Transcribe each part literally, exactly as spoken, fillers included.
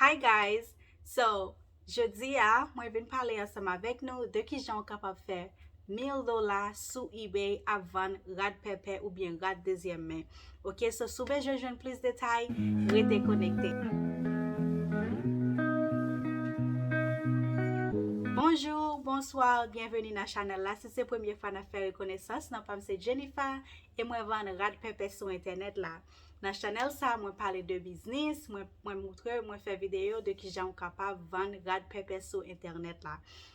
Hi guys! So, jodi a, mwen vin pale ansanm avèk nou de kijan w kapab fè mil dola sou eBay ap vann rad pèpè oubyen rad dezyèm men. Ok, so si w bezwen jwenn plis detay, rete konekte. Bonjou, bonswa, byenveni nan chanèl la. Si se premye fwa n ap fè rekonesans, non pa m se Jennifer e mwen vann rad pèpè sou entènèt la. Nan chanèl sa, mwen pale de biznis, mwen, mwen moutre, mwen fè videyo de kijan w kapab vann rad pèpè sou entènèt la.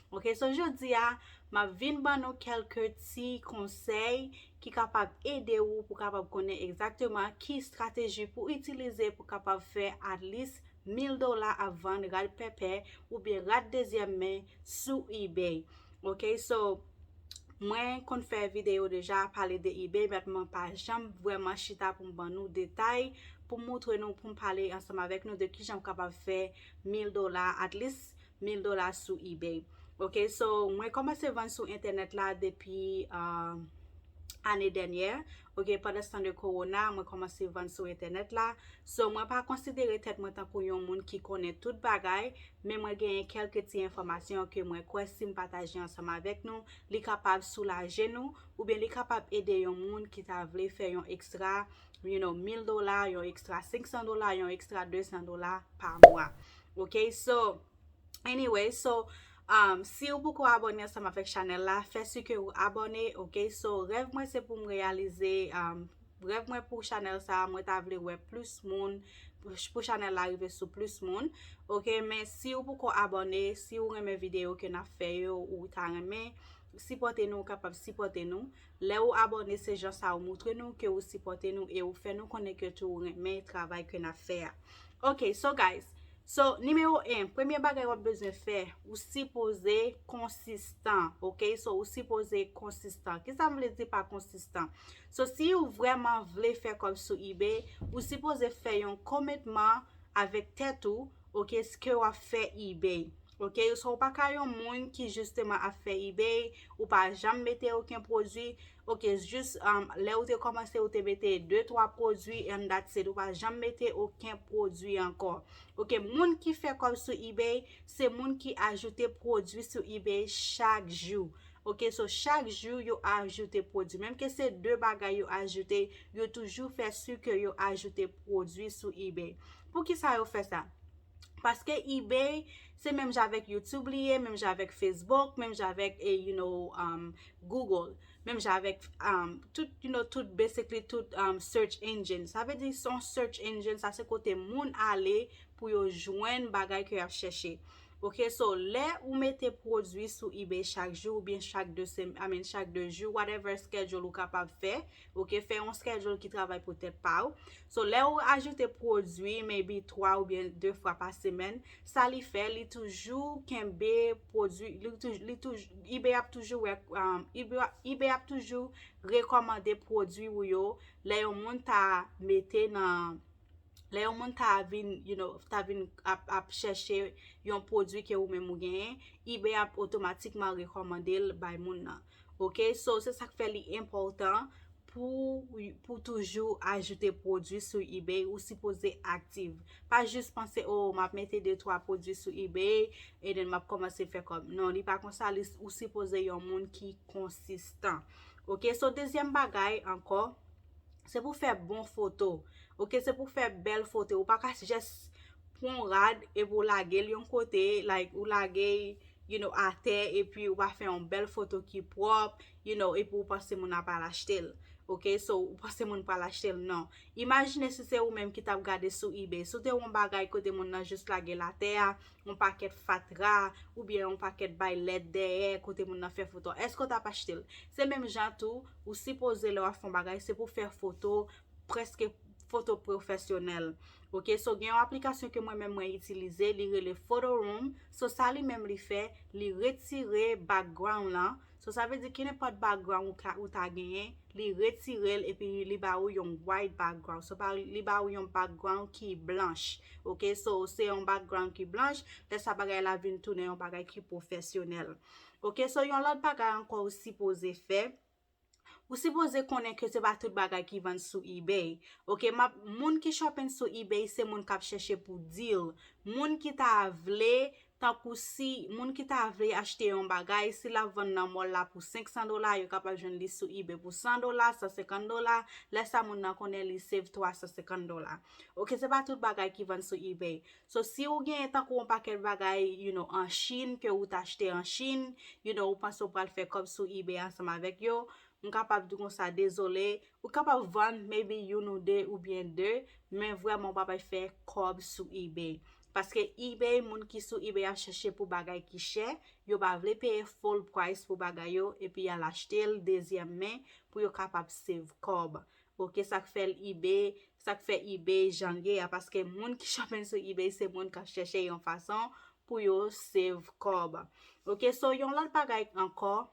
Ok, so jodi a, m ap vin ban nou kèlke ti konsèy ki kapab ede w pou kapab konnen egzakteman ki estrateji pou itilize pou kapab fè at least mil dola ap vann rad pèpè oubyen rad dezyèm men sou eBay. Ok, so, mwen konn fè videyo deja, pale de eBay, but mwen pa janm vrèman chita pou m ban nou detay, pou m moutre nou, pou m pale ansanm avèk nou de kijan w kapab fè mil dola, at least mil dola sou eBay. Ok, so, mwen kòmanse vann sou entènèt la depi, uh, ane dènyè. Ok, pandan tan de kowona, mwen kòmanse vann sou entènèt la. So, mwen pa konsidere tèt mwen tankou yon moun ki konnen tout bagay, men mwen genyen kèlke ti enfòmasyon ke mwen kwè si m pataje ansanm avèk nou, li kapab soulaje nou, oubyen li kapab ede yon moun ki ta vle fè yon ekstra, you know, mil dola, yon ekstra senk san dola, yon ekstra de san dola pa mwa. Ok, so, anyway, so, um, si w poko abòne ansanm avèk chanèl la, fè si ke w abòne, ok? So, rèv mwen se pou m reyalize, um, rèv mwen pou chanèl sa, mwen ta vle wè plis moun, pou, pou chanèl la rive sou plis moun, ok? Men si w poko abòne, si w renmen videyo ke n ap fè yo, ou ta renmen sipòte nou, ou kapab sipòte nou. Lè ou abòne, se jan sa ou moutre nou ke ou sipòte nou e ou fè nou konnen ke tou ou renmen travay ke n ap fè a. Ok, so guys, so, nimewo en, premye bagay w ap bezwen fè, ou sipoze konsistan, ok? So, ou sipoze konsistan. Kisa m vle di pa konsistan? So, si ou vrèman vle fè kòb sou eBay, ou sipoze fè yon komitman avèk tèt ou, ok, ke w ap fè eBay. Ok, so ou pa ka yon moun ki jisteman ap fè eBay, ou pa janm mete okenn pwodui, ok, jis, um, lè ou te kòmanse, ou te mete de, twa pwodui, and that's it, ou pa janm mete okenn pwodui ankò. Ok, moun ki fè kòb sou eBay, se moun ki ajoute pwodui sou eBay chak jou. Ok, so chak jou yo ajoute pwodui. Menm ke se de bagay yo ajoute, yo toujou fè si ke yo ajoute pwodui sou eBay. Poukisa yo fè sa? Paske eBay, se menm jan avèk YouTube li ye, menm jan avèk Facebook, menm jan avèk, eh, you know, um, Google, menm jan avèk, um, tout, you know, tout, basically, tout, um, search engine. Sa vle di, se yon search engine, sa se kote moun ale pou yo jwenn bagay ke y ap chèche. Ok, so, lè ou mete pwodui sou eBay chak jou, oubyen chak de sem-, I mean, chak de jou, whatever schedule ou kapab fè, ok, fè yon schedule ki travay pou tèt pa w. So, lè ou ajoute pwodui, maybe twa oubyen de fwa pa semèn, sa li fè, li toujou kenbe pwodui, li touj-, li touj-, eBay ap toujou wè, um, eBay, eBay ap toujou rekòmande pwodui ou yo, lè yon moun ta mete nan, lè yon moun ta vin, you know, ta vin ap, ap chèche yon pwodui ke ou menm ou genyen, eBay ap otomatikman rekòmande l bay moun nan. Ok, so se sa k fè li enpòtan pou, pou toujou ajoute pwodui sou eBay, ou sipoze aktif. Pa jis panse, "Oh, m ap mete de, twa pwodui sou eBay, and then m ap kòmanse fè kòb." Non, li pa konsa, li, ou sipoze yon moun ki konsistan. Ok, so dezyèm bagay ankò, se pou fè bon foto. Ok, se pou fè bèl foto. Ou pa ka jis pran yon rad epi w lage l yon kote, like, ou lage, you know, atè, epi ou pa fè yon bèl foto ki pwòp, you know, epi ou panse moun nan pral achte l. Ok, so, ou panse moun pral achte l, non. Imajine si se ou menm ki t ap gade sou eBay. Si w te wè yon bagay kote moun nan jis lage l atè a, yon pakèt fatra, oubyen yon pakèt bay lèd dèyè, kote moun nan fè foto. Èske w t ap achte l? Se menm jan tou, ou sipoze lè w ap fè yon bagay, se pou fè foto, prèske foto pwofesyonèl. Ok, so gen yon aplikasyon ke mwen menm mwen itilize, li rele Photo Room. So sa li menm li fè, li retire background lan. So sa vle di kenenpòt background ou ka, ou ta genyen, li retire l epi li ba ou yon white background. So pa, li ba ou yon background ki blanch. Ok, so se yon background ki blanch, lè sa bagay la vin tounen yon bagay ki pwofesyonèl. Ok, so yon lòt bagay ankò ou sipoze fè, Ou sipoze konnen ke se pa tout bagay ki vann sou eBay. Ok, m ap, moun ki shopping sou eBay se moun k ap chèche pou deal. Moun ki ta vle, tankou si, moun ki ta vle achte yon bagay, si l ap vann nan mall la pou senk san dola, yo kapab jwenn li sou eBay pou san dola, san senkant dola. Lè sa moun nan konnen li save twa san senkant dola. Ok, se pa tout bagay ki vann sou eBay. So, si ou gen tankou yon pakèt bagay, you know, an Chin, ke ou t achte an Chin, you know, ou panse ou pral fè kòb sou eBay ansanm avèk yo, m kapab di konsa, dezole, ou kapab vann maybe youn ou de oubyen de, men vrèman ou pa pral fè kòb sou eBay. Paske eBay, moun ki sou eBay ap chèche pou bagay ki chè, yo pa vle peye full price pou bagay yo, epi y al achte l dezyèm men pou yo kapab save kòb. Ok, sa k fè l eBay, sa k fè eBay jan l ye a, paske moun ki shopping sou eBay se moun k ap chèche yon fason pou yo save kòb. Ok, so yon lòt bagay ankò,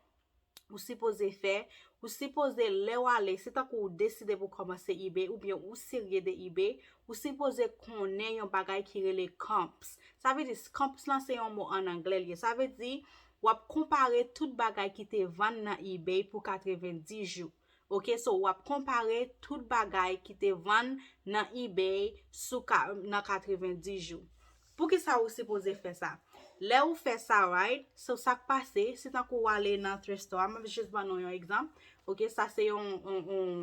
ou sipoze fè, ou sipoze lè w ale, se tankou ou deside pou kòmanse eBay oubyen ou serye de eBay, ou sipoze konnen yon bagay ki rele comps. Sa vle di, comps lan se yon mo an anglè l ye. Sa vle di, w ap konpare tout bagay ki te vann nan eBay pou katrevenndis jou. Ok, so w ap konpare tout bagay ki te vann nan eBay sou ka, nan katrevenndis jou. Poukisa ou sipoze fè sa? Lè ou fè sa, right? So sa k pase, se tankou w ale nan thrift store, m ap jis ban nou yon egzanp. Ok, sa se yon, yon, yon,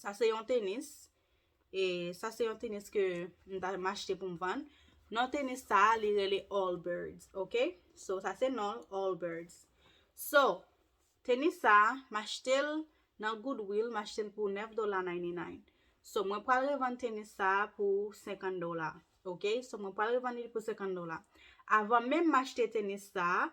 sa se yon tenis. E sa se yon tenis ke m ta, m achte pou m vann. Non tenis sa, li rele Allbirds, ok? So sa se non l, Allbirds. So, tenis sa, m achte l nan Goodwill, m achte l pou nèf dola ninety-nine. So, mwen pral revann tenis sa pou senkant dola. Ok? So, mwen pral revann li pou senkant dola. Avan menm m achte tenis sa,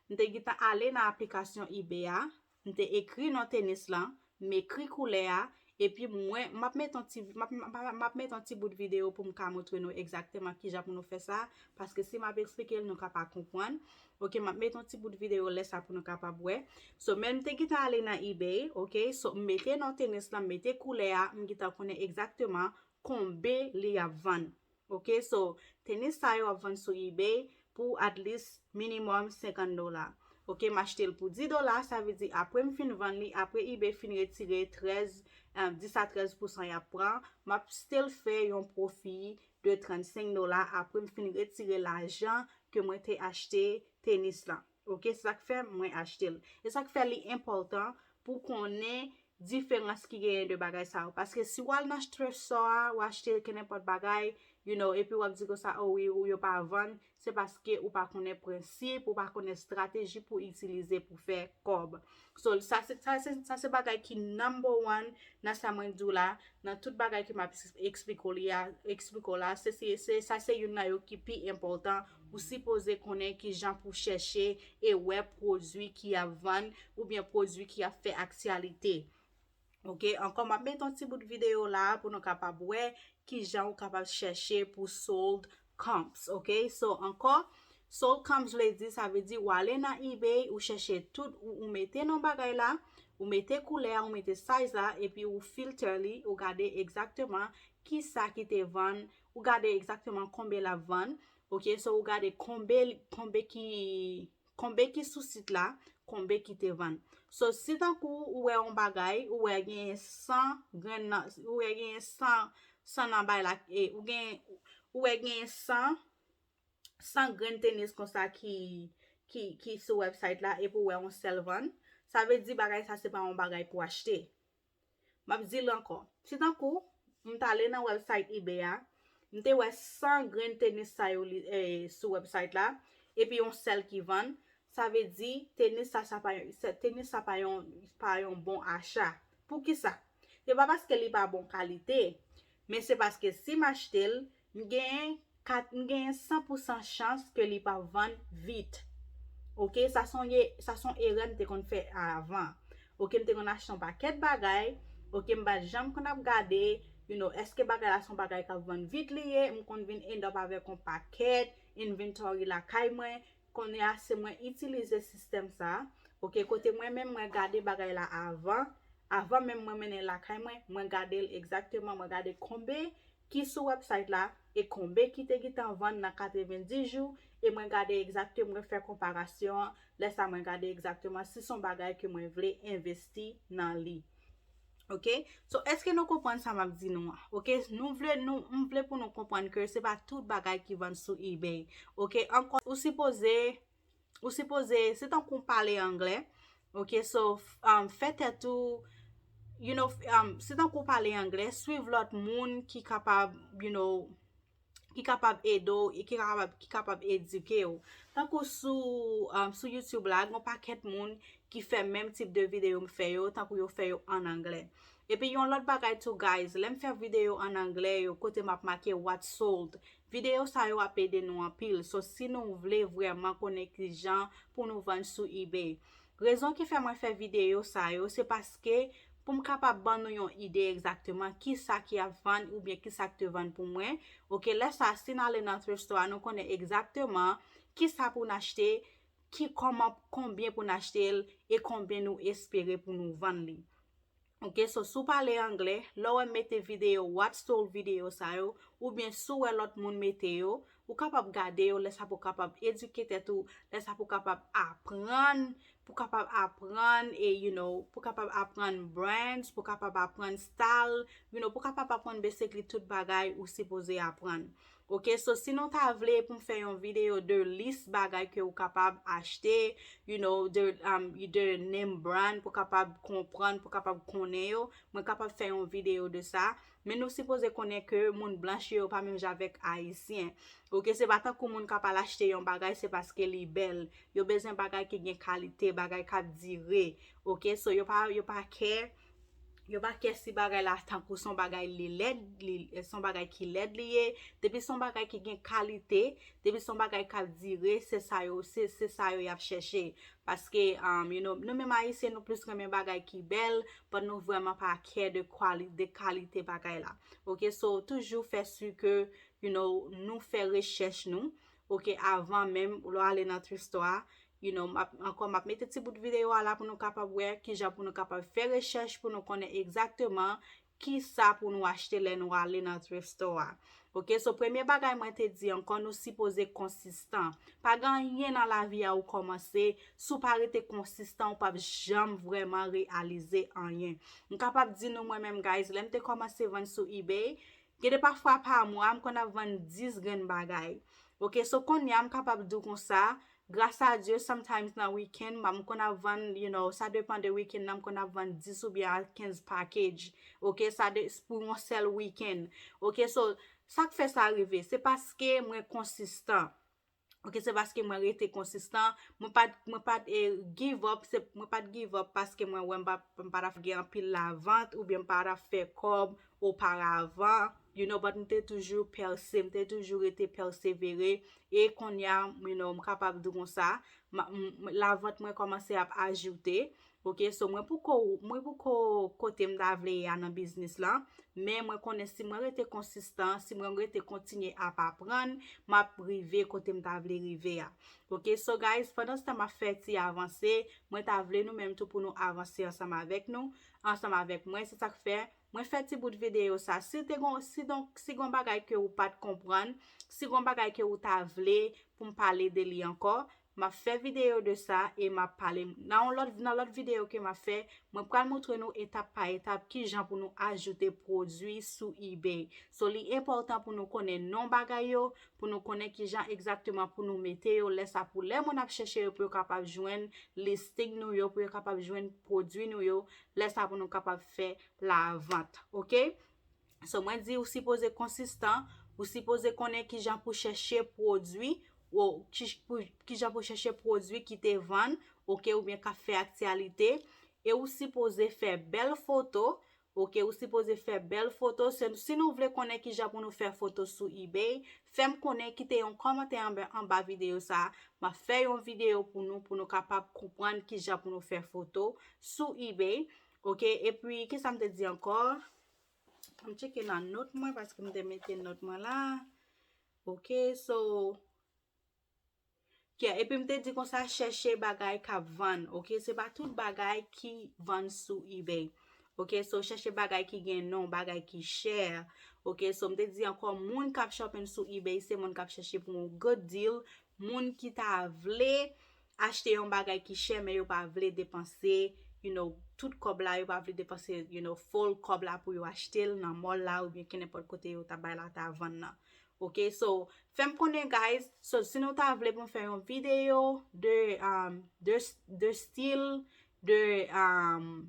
m te gentan ale nan aplikasyon eBay a, m te ekri non tenis lan, m ekri koulè a, epi mwen, m ap met yon ti, m ap, m ap, m ap met yon ti bout videyo pou m ka montre nou egzakteman kijan pou nou fè sa, paske si m ap eksplike l, nou ka pa konprann. Ok, m ap met yon ti bout videyo lè sa pou nou kapab wè. So, men m te gentan ale nan eBay, ok? So, m mete non tenis lan, m mete koulè a, m gentan konnen egzakteman konbe li ap vann. Ok, so, tenis sa yo ap vann sou eBay pou at least minimum senkant dola. Ok, m achte l pou dis dola, sa vle di apre m fin vann li, apre eBay fin retire trèz, eh, dis a trèz pousan y ap pran, m ap still fè yon pwofi de trannsenk dola apre m fin retire lajan ke mwen te achte tenis lan. Ok, se sa k fè mwen achte l. E sa k fè li enpòtan pou konnen diferans ki genyen de bagay sa yo. Paske si w al nan thrift store a, w achte kenenpòt bagay, you know, epi w ap di konsa, oh wi, ou yo pa vann, se paske ou pa konnen prensip, ou pa konnen estrateji pou itilize pou fè kòb. So, sa se, sa se, sa se bagay ki number one nan sa mwen di w la, nan tout bagay ke m ap eksplike w li a, eksplike w la, se, se, se, sa se youn nan yo ki pi enpòtan. Ou sipoze konnen kijan pou chèche e wè pwodui ki ap vann oubyen pwodui ki ap fè aktyalite. Ok, ankò, m ap met yon ti bout videyo la pou nou kapab wè kijan ou kapab chèche pou sold comps. Ok, so ankò, sold comps vle di, sa vle di ou ale nan eBay, ou chèche tout, ou, ou mete non bagay la, ou mete koulè a, ou mete size la, epi ou filter li, ou gade egzakteman kisa ki te vann, ou gade egzakteman konbe l ap vann. Ok, so ou gade konbe, konbe ki, konbe ki sou sit la, konbe ki te vann. So, si tankou ou wè yon bagay, ou wè genyen san grenn nan, ou wè genyen san, san nan bay la, e, ou gen, ou wè genyen san, san grenn tenis konsa ki, ki, ki sou website la, epi ou wè yon sèl vann, sa vle di bagay sa se pa yon bagay pou achte. M ap di l ankò. Si tankou, m t ale nan website eBay a, m te wè san grenn tenis sa yo li, eh, sou website la, epi yon sèl ki vann, sa vle di tenis sa, sa pa yon, se, tenis sa pa yon, pa yon bon acha. Poukisa? Se pa paske li pa bon kalite, men se paske si m achte l, m genyen kat, m genyen san pousan chans ke li pa vann vit. Ok, sa se yon ye, sa se yon erè m te konn fè avan. Ok, m te konn achte yon pakèt bagay. Ok, m pa t janm konn ap gade, you know, èske bagay la se yon bagay k ap vann vit li ye. M konn vin end up avèk yon pakèt inventory lakay mwen. Kounye a, se mwen itilize sistèm sa. Ok, kote mwen menm, mwen gade bagay la avan. Avan menm mwen mennen lakay mwen, mwen gade l egzakteman, mwen gade konbe ki sou website la, e konbe ki te gentan vann nan katrevenndis jou, e mwen gade egzakteman, mwen fè konparasyon an, lè sa mwen gade egzakteman si se yon bagay ke mwen vle envesti nan li. Ok? So, èske nou konprann sa m ap di nou an? Ok? Nou vle, nou, m vle pou nou konprann ke se pa tout bagay ki vann sou eBay. Ok? Ankò, ou sipoze, ou sipoze, se tankou w pale anglè. Ok? So, um, fè tèt ou, you know, um, se tankou w pale anglè, swiv lòt moun ki kapab, you know, ki kapab ede w e ki kapab, ki kapab edike w. Tankou sou, um, sou YouTube la, gen yon pakèt moun ki fè menm tip de videyo m fè yo, tankou yo fè yo an anglè. Epi yon lòt bagay tou, guys, lè m fè videyo an anglè yo, kote m ap make what sold, videyo sa yo ap ede nou anpil. So, si nou vle vrèman konnen kijan pou nou vann sou eBay. Rezon ki fè mwen fè videyo sa yo, se paske pou m kapab ban nou yon ide egzakteman kisa ki ap vann oubyen kisa k te vann pou mwen. Ok, lè sa, si n ale nan thrift store a, nou konnen egzakteman kisa pou n achte, ki, kòman, konbyen pou n achte l e konbyen nou espere pou nou vann li. Ok, so si w pale anglè, lè w wè m mete videyo, what sold videyo sa yo, oubyen si w wè lòt moun mete yo, ou kapab gade yo, lè sa pou w kapab edike tèt ou, lè sa pou w kapab aprann, pou w kapab aprann, e, you know, pou w kapab aprann brands, pou w kapab aprann style, you know, pou w kapab aprann basically tout bagay ou sipoze aprann. Ok, so si nou ta vle pou m fè yon videyo de lis bagay ke ou kapab achte, you know, de, um, de name brand, pou w kapab konprann, pou w kapab konnen yo, mwen kapab fè yon videyo de sa. Men nou sipoze konnen ke moun blanch yo pa menm jan avèk ayisyen. Ok, se pa tankou moun k ap al achte yon bagay, se paske li bèl. Yo bezwen bagay ki gen kalite, bagay k ap dire. Ok, so yo pa, yo pa kè, yo pa kè si bagay la tankou se yon bagay li lèd, li, se yon bagay ki lèd li ye. Depi se yon bagay ki gen kalite, depi se yon bagay k ap dire, se sa yo, se, se sa yo y ap chèche. Paske, um, you know, nou menm ayisyen, nou plis renmen bagay ki bèl, but nou vrèman pa kè de kwali-, de kalite bagay la. Ok, so toujou fè si ke, you know, nou fè rechèch nou, ok, avan menm lè w ale nan thrift store a, you know, m ap, ankò, m ap mete ti bout videyo a la pou nou kapab wè kijan pou nou kapab fè rechèch pou nou konnen egzakteman kisa pou nou achte lè nou ale nan thrift store a. Ok, so premye bagay mwen te di ankò, nou sipoze konsistan. Pa gen anyen nan lavi a ou kòmanse, si w pa rete konsistan, ou p ap janm vrèman reyalize anyen. M kapab di nou mwen menm, guys, lè m te kòmanse vann sou eBay, gen de pafwa pa mwa, m konn ap vann dis grenn bagay. Ok, so kounye a m kapab di w konsa, gras a Dye, sometimes nan weekend, m konn ap vann, you know, sa depan de weekend nan, m konn ap vann dis oubyen a kenz package. Ok, sa de, pou yon sèl weekend. Ok, so, sa k fè sa rive? Se paske mwen konsistan. Ok, se paske mwen rete konsistan. Mwen pa t, mwen pa t, eh, give up, se, mwen pa t give up paske mwen wè m pa, m pa t ap gen anpil lavant oubyen m pa t ap fè kòb oparavan, you know, but m te toujou pèse, m te toujou rete pèsevere, e kounye a, you know, m kapab di konsa, ma-, m-, m-, lavant mwen kòmanse ap ajoute, ok, so mwen poko, mwen poko kote m ta vle ye a nan biznis lan, men mwen konnen si mwen rete konsistan, si mwen rete kontinye ap aprann, m ap rive kote m ta vle rive a. Ok, so guys, pandan se tan m ap fè ti avanse, mwen ta vle nou menm tou pou nou avanse ansanm avèk nou, ansanm avèk mwen, se sa k fè mwen fè ti bout videyo sa. Si te gon, si donk, si gon bagay ke ou pa t konprann, si gon bagay ke ou ta vle pou m pale de li ankò, m ap fè videyo de sa e m ap pale. Nan yon lòt, nan lòt videyo ke m ap fè, mwen pral montre nou etap pa etap kijan pou nou ajoute pwodui sou eBay. So, li enpòtan pou nou konnen non bagay yo, pou nou konnen kijan egzakteman pou nou mete yo. Lè sa pou lè moun ap chèche yo, pou yo kapab jwenn listing nou yo, pou yo kapab jwenn pwodui nou yo. Lè sa pou nou kapab fè lavant, ok? So, mwen di ou sipoze konsistan, ou sipoze konnen kijan pou chèche pwodui, ou ki, pou, kijan pou chèche pwodui ki te vann, ok, oubyen k ap fè aktyalite. E ou sipoze fè bèl foto, ok, ou sipoze fè bèl foto. Se, si nou vle konnen kijan pou nou fè foto sou eBay, fè m konnen, kite yon kòmantè anba, anba videyo sa. M ap fè yon videyo pou nou, pou nou kapab konprann kijan pou nou fè foto sou eBay. Ok, epi, kisa m te di ankò? M tcheke nan nòt mwen, paske m te mete nòt mwen la. Ok, so, yeah, epi m te di konsa, chèche bagay k ap vann, ok? Se pa tout bagay ki vann sou eBay. Ok, so chèche bagay ki gen non, bagay ki chè. Ok, so m te di ankò, moun k ap shopping sou eBay se moun k ap chèche pou yon good deal, moun ki ta vle achte yon bagay ki chè, men yo pa vle depanse, you know, tout kòb la, yo pa vle depanse, you know, full kòb la pou yo achte l nan mall la oubyen kenenpòt kote yo ta bay la ta vann nan. Ok, so, fè m konnen, guys. So, si nou ta vle pou m fè yon videyo de, um, de, de stil, de, um,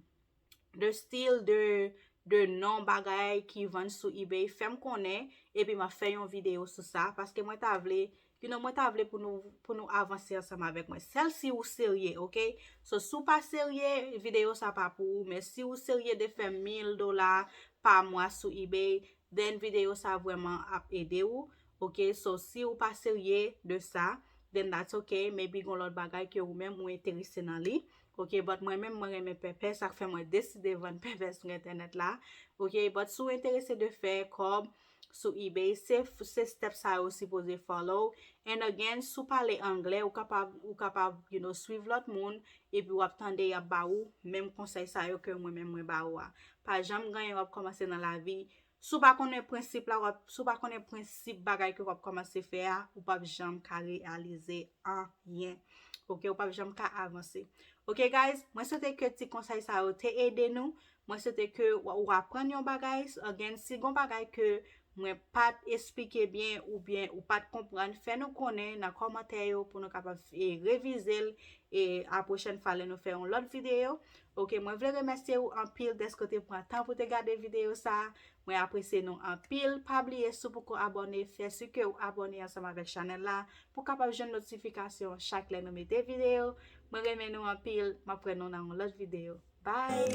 de stil, de, de non bagay ki vann sou eBay, fè m konnen, epi m ap fè yon videyo sou sa, paske mwen ta vle, you know, mwen ta vle pou nou, pou nou avanse ansanm avèk mwen. Sèl si ou serye, ok? So, si w pa serye, videyo sa pa pou ou, men si ou serye de fè mil dola pa mwa sou eBay, then videyo sa vrèman ap ede ou. Ok, so si ou pa serye de sa, then that's ok. Maybe gon lòt bagay ke ou menm ou enterese nan li. Ok, but mwen menm mwen renmen pèpè, sa k fè mwen deside vann pèpè sou entènèt la. Ok, but si ou enterese de fè kòb sou eBay, se, se step sa yo sipoze follow. And again, si ou pale anglè, ou kapab, ou kapab, you know, swiv lòt moun, epi w ap tande y ap ba ou menm konsèy sa yo ke mwen menm mwen ba ou a. Pa janm gen anyen w ap kòmanse nan lavi, si w pa konnen prensip la, w ap, si w pa konnen prensip bagay ke w ap kòmanse fè a, ou p ap janm ka reyalize anyen. Ok, ou p ap janm ka avanse. Ok, guys, mwen swete ke ti konsèy sa yo te ede nou. Mwen swete ke w, ou aprann yon bagay. Again, si gon bagay ke mwen pa t esplike byen oubyen ou pa t konprann, fè nou konnen nan kòmantè yo pou nou kapab, e, revize l, e, a pwochèn fwa lè nou fè yon lòt videyo. Ok, mwen vle remèsye ou anpil dèske w te pran tan pou te gade videyo sa. Mwen apresye nou anpil. Pa bliye, si w poko abòne, fè si ke w abòne ansanm avèk chanèl la pou w kapab jwenn notifikasyon chak lè nou mete videyo. Mwen renmen nou anpil. M ap wè nou nan yon lòt videyo. Bye!